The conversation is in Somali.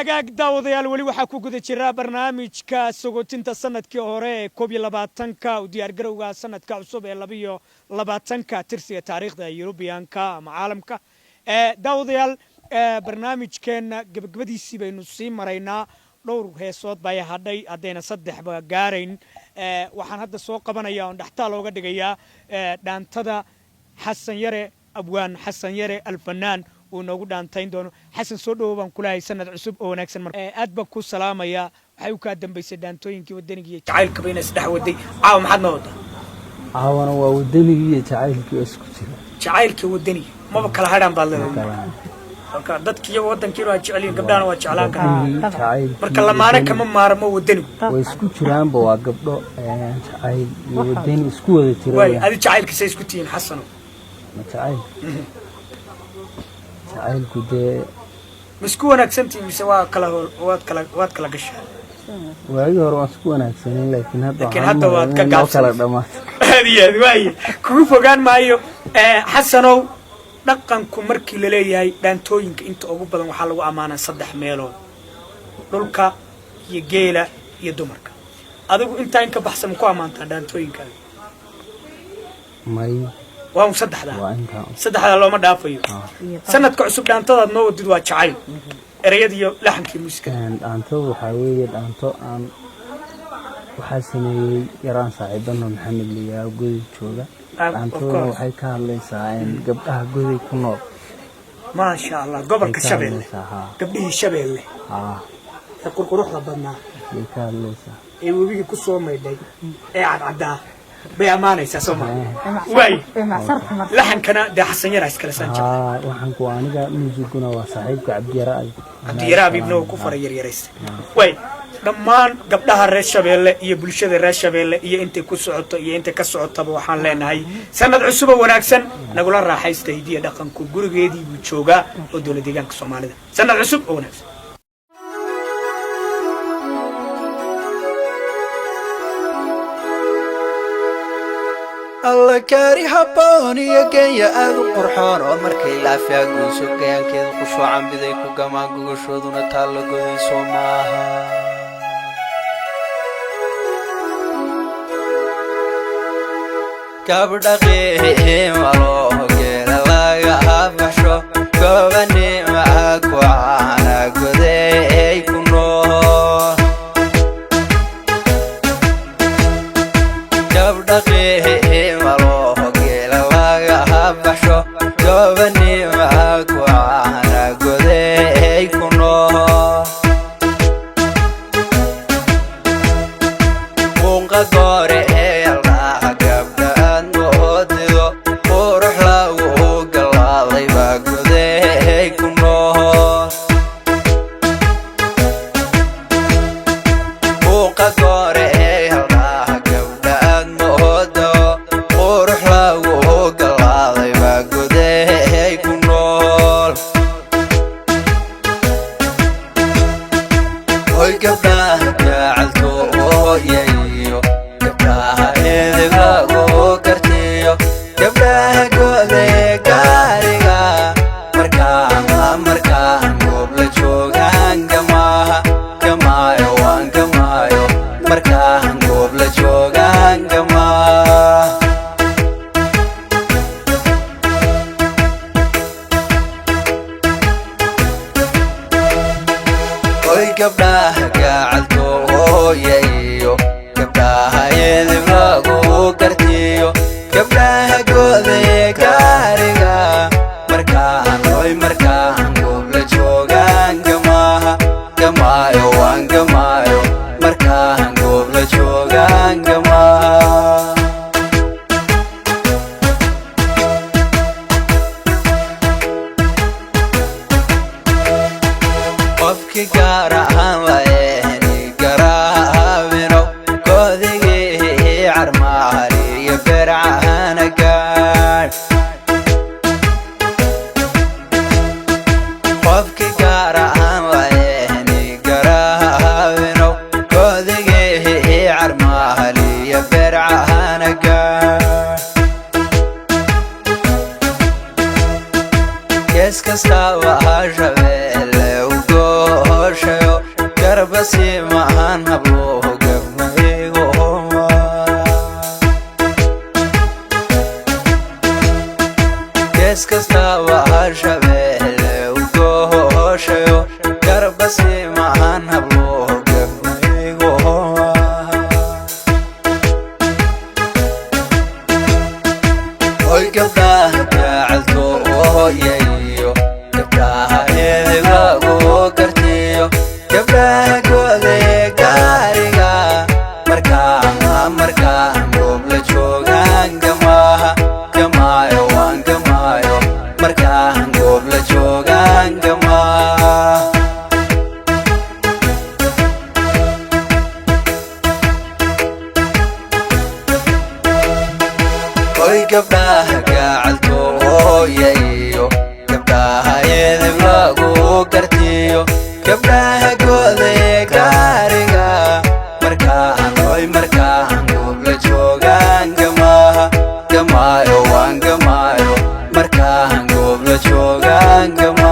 Hagaag daawadayaal, weli waxaa ku guda jira barnaamijka sagootinta sanadkii hore ee 21-ka, u diyaargarowga sanadka cusub ee 22-ka tirsiga taariikhda Yurubiyanka ama caalamka. Daawadayaal, barnaamijkeenna gebagabadiisii baynu sii maraynaa. Dhowr heesood bay hadhay, haddayna saddexba gaarayn. Waxaan hadda soo qabanaya oon dhextaal ooga dhigayaa dhaantada Xasan Yare, abwaan Xasan Yare Alfanaan uu inoogu dhaantayn doono. Xasan, soo dhowo baan kulahay. Sanad cusub oo wanaagsan. Mar aad baan ku salaamayaa. Waxay u kaa dambaysay dhaantooyinkii wadanigii iyo jacaylkaba ina isdhex waday. Caawa maxaad noo wadaa? Caawana waa wadanigii iyo jacaylkii oo isku jira. Jacaylkii wadaniga maba kala hadhaan baad leedahay. Marka dadki iyago wadankiina waa jecel yihiin, gabdhahana waa jeclaan karaan. Wadanigii, jacaylkii. Marka lamaane kama maarmo wadanigu. Way isku jiraanba, waa gabdho jacayl iyo wadani isku wada jira. Waay, adi jacaylka say isku tihiin, Xasano? Ma jacayl, jacaylku dee. Ma isku wanaagsan tihiin mise waa kala waad kala gashaa? Waagii hore waan isku wanaagsaneyn, laakiin hadda Laakiin waxaan hadda waad ka u malaynaya inoo kala gaabsatay. dhamaatay. Aad iyo aad waaye, kugu fogaan maayo. Xasanow, dhaqanku markii la leeyahay dhaantooyinka inta ugu badan waxaa lagu ammaanaa saddex meelood: dhulka iyo geela iyo dumarka. Adigu intaa in ka baxsan ma ku ammaantaa dhaantooyinkaaga? May. Waa un saddexdaa. Waa intaa. Saddexdaa looma dhaafayo. Sanadka cusub dhaantadaad noo wadid waa jacayl, ereyada iyo laxankii muusikada. Dhaantadu waxaa weeye dhaanto aan waxaa sameeyey yaraan saaxiibano Maxamed liyaa Goday jooga. Of Dhaantaduna course. waxay ka hadlaysaa gabdhaha Goday ku nool. Maasha Allah, gobolka Ay ka Shabeelle. hadlaysaa, haa. Gabdhihii Shabeelle Haa. ee qurquruxda badnaa Bay ka hadlaysaa. ee webiga ku soo maydhay ee cadcaddaa bay ammaanaysaa, soo maa? Waay, laxankana dee Xasan Yaraa iskale saan jeclay. Haa, waxaan ku aniga, muusiguna waa saaxiibka Cabdiyara Abi. Cabdiyara Abiibna uu ku fara yaryaraystay. Waay, dhammaan gabdhaha reer Shabeelle iyo bulshada reer Shabeelle iyo intay ku socoto iyo intay ka socotaba waxaan leenahay sanad cusubo wanaagsan. Nagula raaxaysta. Hidiya dhaqanku gurigeedii buu joogaa oo dowlad deegaanka Soomaalida. Sanad cusub oo wanaagsan. Alla kaari habboon iyo genya aad u qurxoon oo markay laafiya goyso gayaankeeda qushuucan biday ku gamaan, gogoshooduna taallo godayso maaha. Gabdha qiimalo geela laga habaxsho, gobanima ku caana goday ku nool. Gabdha qiimalo geela laga habaxsho, gobanima ku caana goday ku nool. Bunqa goore eelaa gabdhaan moodido, qurux lagu galaaday baa goday ku nool. Bunqa goore eelaa gabdhaan moodo, qurux lagu galaaday baa goday ku nool. Hoy, gabdhaha gacaltooyayo, gabdhaha edeb lagu kartiyo, gabdhaha goday gaariga, markaan goob la joogaan gamaaha gamaayo, waan gamaayo markaan goob la joogaan gamaa. Hoy, gabdhaha gacaltooyayo, gabdhaha edeb lagu kartiyo, gabdhaha goday gaariga, markaan hoy markaan goob la joogaan gamaaha gamaayo, waan gamaayo markaan goob la joogaan gamaa. Qofkii gaar ahaan laeni garaabino, godigii carmaariyo bercahana gaadh. Qofkii gaar ahaan laeni garaabino, godigii carmaaliyo bercahana gaadh. Gees kastaba ha Shabeelle u gooshayo. Garbasi maahan habluhu gabmaygo. Gees kastaba Harshabeelle ugohoshayo, garbasi maahan habluhu gabmaygo. Hoy gabdhaha gacaltooyayo, gabdhaha eedagu gartiyo, gabdhaha goodee gaariga, markaa goob la joogaan gamaaha gamaayo waan gamaayo, markaan goob la joogaan gamaa. Hoy gabdhaha gacaltooyayo, gabdhaha edeb lagu gartiyo, gabdhaha goodee gaariga, markaan hoy markaan goob la joogaan gamaaha gamaayo waan gamaayo, markaan goob la joogaan gamaa.